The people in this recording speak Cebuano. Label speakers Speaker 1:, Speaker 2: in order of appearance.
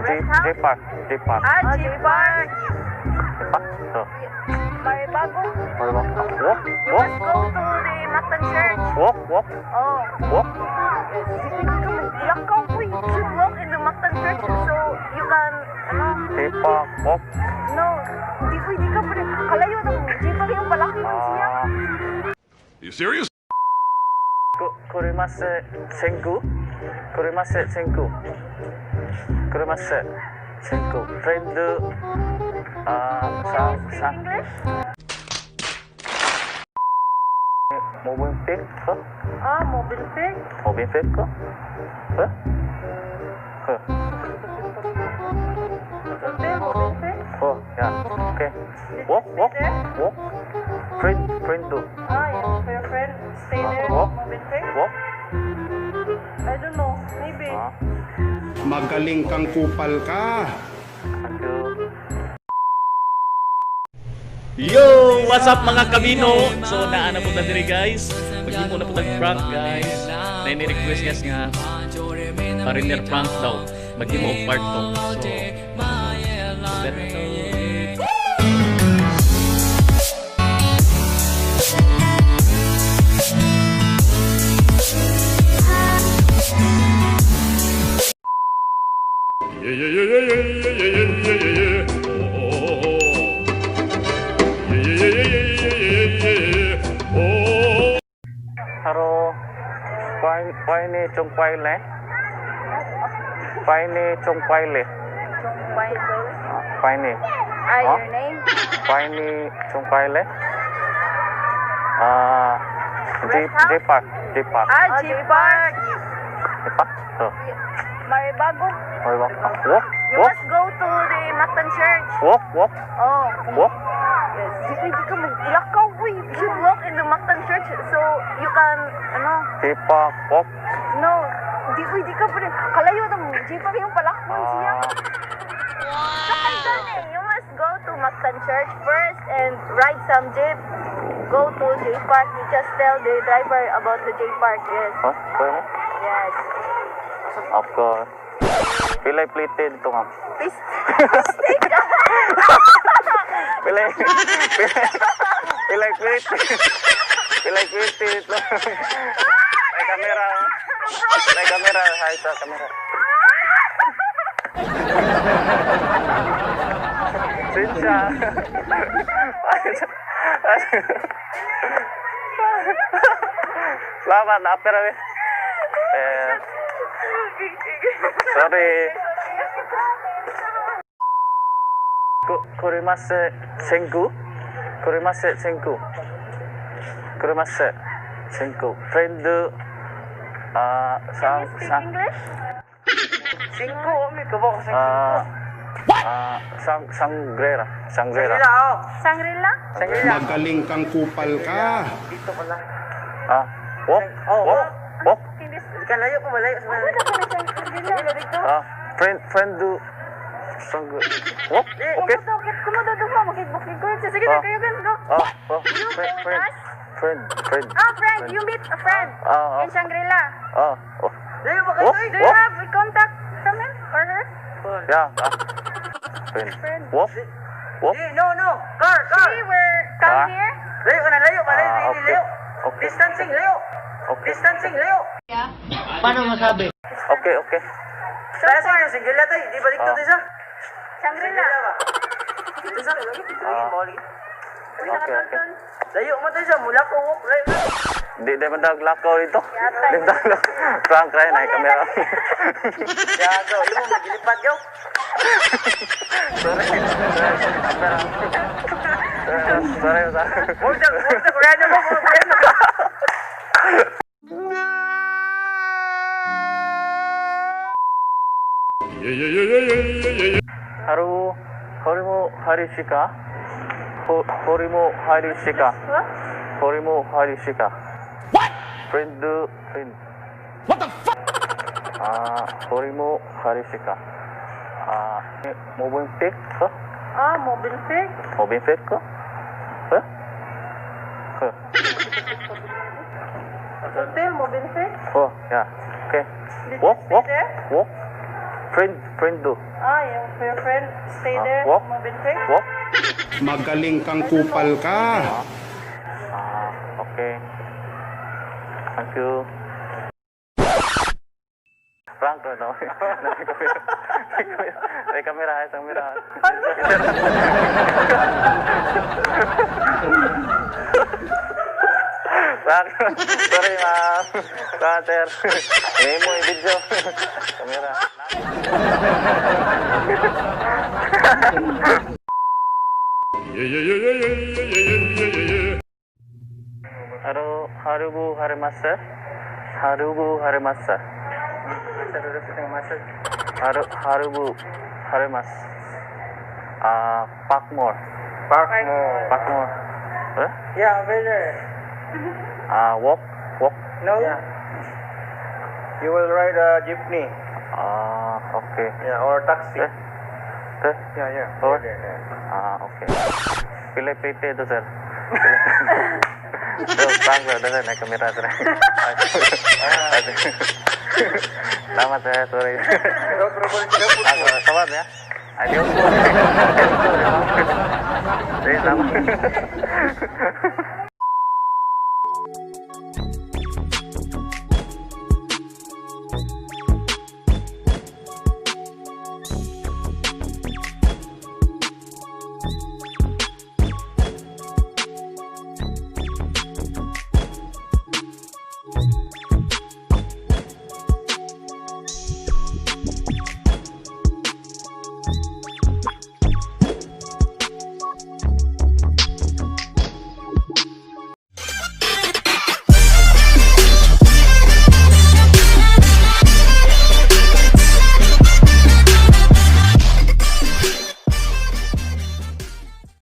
Speaker 1: Rest
Speaker 2: J
Speaker 1: house?
Speaker 2: Park. J Park.
Speaker 1: Ah, J Park.
Speaker 2: J Park. So,
Speaker 1: Maribago.
Speaker 2: walk,
Speaker 1: You
Speaker 2: walk,
Speaker 1: must go to the Mactan Church.
Speaker 2: Walk, walk,
Speaker 1: Oh.
Speaker 2: walk.
Speaker 1: Yes. Lakaw ko. You should walk in the Mactan Church so you can, ano,
Speaker 2: J Park, walk.
Speaker 1: No, di pwede ka pa rin. Kalayo ng J Park yung palaki man siya.
Speaker 2: Ah,
Speaker 3: You serious?
Speaker 2: Kurimasu 친구? Kurimasu 친구. Kurimasu 친구. Friend, ah, sa,
Speaker 1: Can you speak
Speaker 2: sa,
Speaker 1: English?
Speaker 2: Movenpick?
Speaker 1: Ah, Movenpick.
Speaker 2: Movenpick? Huh? Huh.
Speaker 1: Hotel, Movenpick.
Speaker 2: Oh, yeah. Okay. Walk, walk, walk. Friend, friend,
Speaker 1: Ah, yeah. For your friend, stay there.
Speaker 2: Walk.
Speaker 1: Movenpick.
Speaker 2: Walk.
Speaker 1: I don't know. Maybe.
Speaker 2: Ah,
Speaker 4: Magaling kang kupal ka.
Speaker 2: Thank you.
Speaker 5: Yo! What's up, mga kabino? So naa na po ta diri, guys. Maghimo na po tag prank, guys. Na ni-request, guys, nga foreigner prank daw. Maghimo og part 2. So bet na to.
Speaker 3: Yeah, yeah. Oh. Yeah. Oh.
Speaker 2: 하루 파이니 좀 파일래? 파이니 좀 파일래?
Speaker 1: Why?
Speaker 2: 파이니
Speaker 1: Ah,
Speaker 2: Huh?
Speaker 1: your name?
Speaker 2: 파이니 좀 파일래? 아, J
Speaker 1: Rest house?
Speaker 2: J Park, J Park,
Speaker 1: Ah, J Park.
Speaker 2: J Park. So,
Speaker 1: Maribago.
Speaker 2: 얼마? Walk,
Speaker 1: You
Speaker 2: walk,
Speaker 1: must go to the Mactan Church.
Speaker 2: Walk, walk,
Speaker 1: Oh.
Speaker 2: Walk.
Speaker 1: Yes. Di pwede ka maglakaw, uy. You should walk in the Mactan Church so you can, ano,
Speaker 2: J Park, walk.
Speaker 1: No, di pwede ka pa rin. Kalayo ng J Park yung palaki man siya.
Speaker 2: 아,
Speaker 1: Sakay gani. You must go to Mactan Church first and ride some jeep. Go to J Park. You just tell the driver about the J Park. Yes.
Speaker 2: 어? 뭐야?
Speaker 1: Yes.
Speaker 2: Of course. Pilay plate dito, ma'am.
Speaker 1: Please. Mistake ka.
Speaker 2: Pilay, pilay, pilay plate. Pilay plate dito. May camera. May camera. Hi sa camera. 진짜. Salamat, napera eh. Sorry. Kurimasu 친구? Kurimasu 친구. Kurimasu 친구. Friend, ah, sa,
Speaker 1: Can you speak
Speaker 2: sa,
Speaker 1: English?
Speaker 6: Cinco, may kabaw ko sa
Speaker 2: ah, ah, sang, sangrera. Sangrera.
Speaker 6: Sanggrila, oh.
Speaker 1: Shangri-La?
Speaker 6: Sanggrila.
Speaker 4: Magaling kang kupal ka.
Speaker 6: Dito pala.
Speaker 2: Ah, walk,
Speaker 6: Oh,
Speaker 2: walk, walk.
Speaker 6: Ka layo pa, malayo sa
Speaker 1: Wala ka na Shangri-La dito.
Speaker 2: Ah, friend, friend, sang, walk, okay.
Speaker 1: Kumadoduma, makikbukid. Sige na
Speaker 2: Ah.
Speaker 1: kayo, go.
Speaker 2: Ah, oh,
Speaker 1: You
Speaker 2: friend,
Speaker 1: go with
Speaker 2: friend,
Speaker 1: us?
Speaker 2: Friend, friend.
Speaker 1: Ah, friend, you meet a friend
Speaker 2: Ah, ah.
Speaker 1: in Shangri-La.
Speaker 2: Ah, oh,
Speaker 6: Layo pa kayo,
Speaker 2: Walk,
Speaker 6: eh.
Speaker 1: Do you
Speaker 2: walk.
Speaker 1: have a contact from him or her?
Speaker 2: Yeah, ah. Friend.
Speaker 1: Friend.
Speaker 2: Walk, walk.
Speaker 6: Eh, no, no. Car, car.
Speaker 1: We were come
Speaker 2: Ah.
Speaker 1: here.
Speaker 6: Layo ka na, layo pa, layo,
Speaker 2: Ah,
Speaker 6: layo,
Speaker 2: okay.
Speaker 6: layo.
Speaker 2: Okay.
Speaker 6: Distancing, layo.
Speaker 2: Okay.
Speaker 6: Distancing, layo.
Speaker 2: Okay.
Speaker 6: Kaya sa Sanggrila tayo. Di ba dito
Speaker 2: Ah.
Speaker 6: tayo sa?
Speaker 1: Shangri-La.
Speaker 6: Sanggrila ba? Dito sa?
Speaker 2: Ah.
Speaker 6: Lagi.
Speaker 2: Okay.
Speaker 6: Layo mo tayo sa mula ko, walk, layo na.
Speaker 2: Di di man daglakaw dito. Di man daglakaw. Prank rin ay kamera.
Speaker 6: Gago, imo magilipad gaw.
Speaker 2: Sorry. Sorry. Kamera. Sorry, sorry.
Speaker 6: Huwag sa Koreano mo, mga Koreano.
Speaker 3: Yeah.
Speaker 2: 하루 허리모 하리시카 호 호리모 하리시카
Speaker 1: What?
Speaker 2: 호리모 하리시카. What? Friend, friend. What the fuck? 아, 호리모 하리시카. 아, 모venpick?
Speaker 1: Ah, Movenpick.
Speaker 2: 모venpick? 어? 어.
Speaker 1: Hotel, Movenpick.
Speaker 2: 어, 야. 오케이.
Speaker 1: Did
Speaker 2: Walk,
Speaker 1: you stay
Speaker 2: walk,
Speaker 1: there?
Speaker 2: Walk. Friend, friend do.
Speaker 1: Ah, your friend stay
Speaker 2: Ah,
Speaker 1: there.
Speaker 2: walk?
Speaker 1: Mabinte.
Speaker 2: Walk?
Speaker 4: Magaling kang kupal ka.
Speaker 2: Ah, okay. Thank you. Prank no? May kamera, may kamera. Prank. Sorry, ma'am. Sorry, sir. May mo yung video. Kamera.
Speaker 3: Yeah.
Speaker 2: Haru, harubu harumasa. Harubu harumasa. Haru, harubu harumas. Ah, Pakmore.
Speaker 6: Parkmore.
Speaker 2: Pakmore. Huh?
Speaker 6: Yeah, over there.
Speaker 2: Ah, walk, walk.
Speaker 6: No? Yeah. You will ride a jeepney.
Speaker 2: Ah, okay.
Speaker 6: Yeah, or taxi.
Speaker 2: Eh? Eh?
Speaker 6: Yeah.
Speaker 2: Or?
Speaker 6: There, yeah.
Speaker 2: Ah, okay. Pila pite ito, sir. So, prank sir, sir, may kamera, sir. Tama, sir, sorry.
Speaker 6: No problem.
Speaker 2: Ah, salamat ya. Adios. Sige, salamat.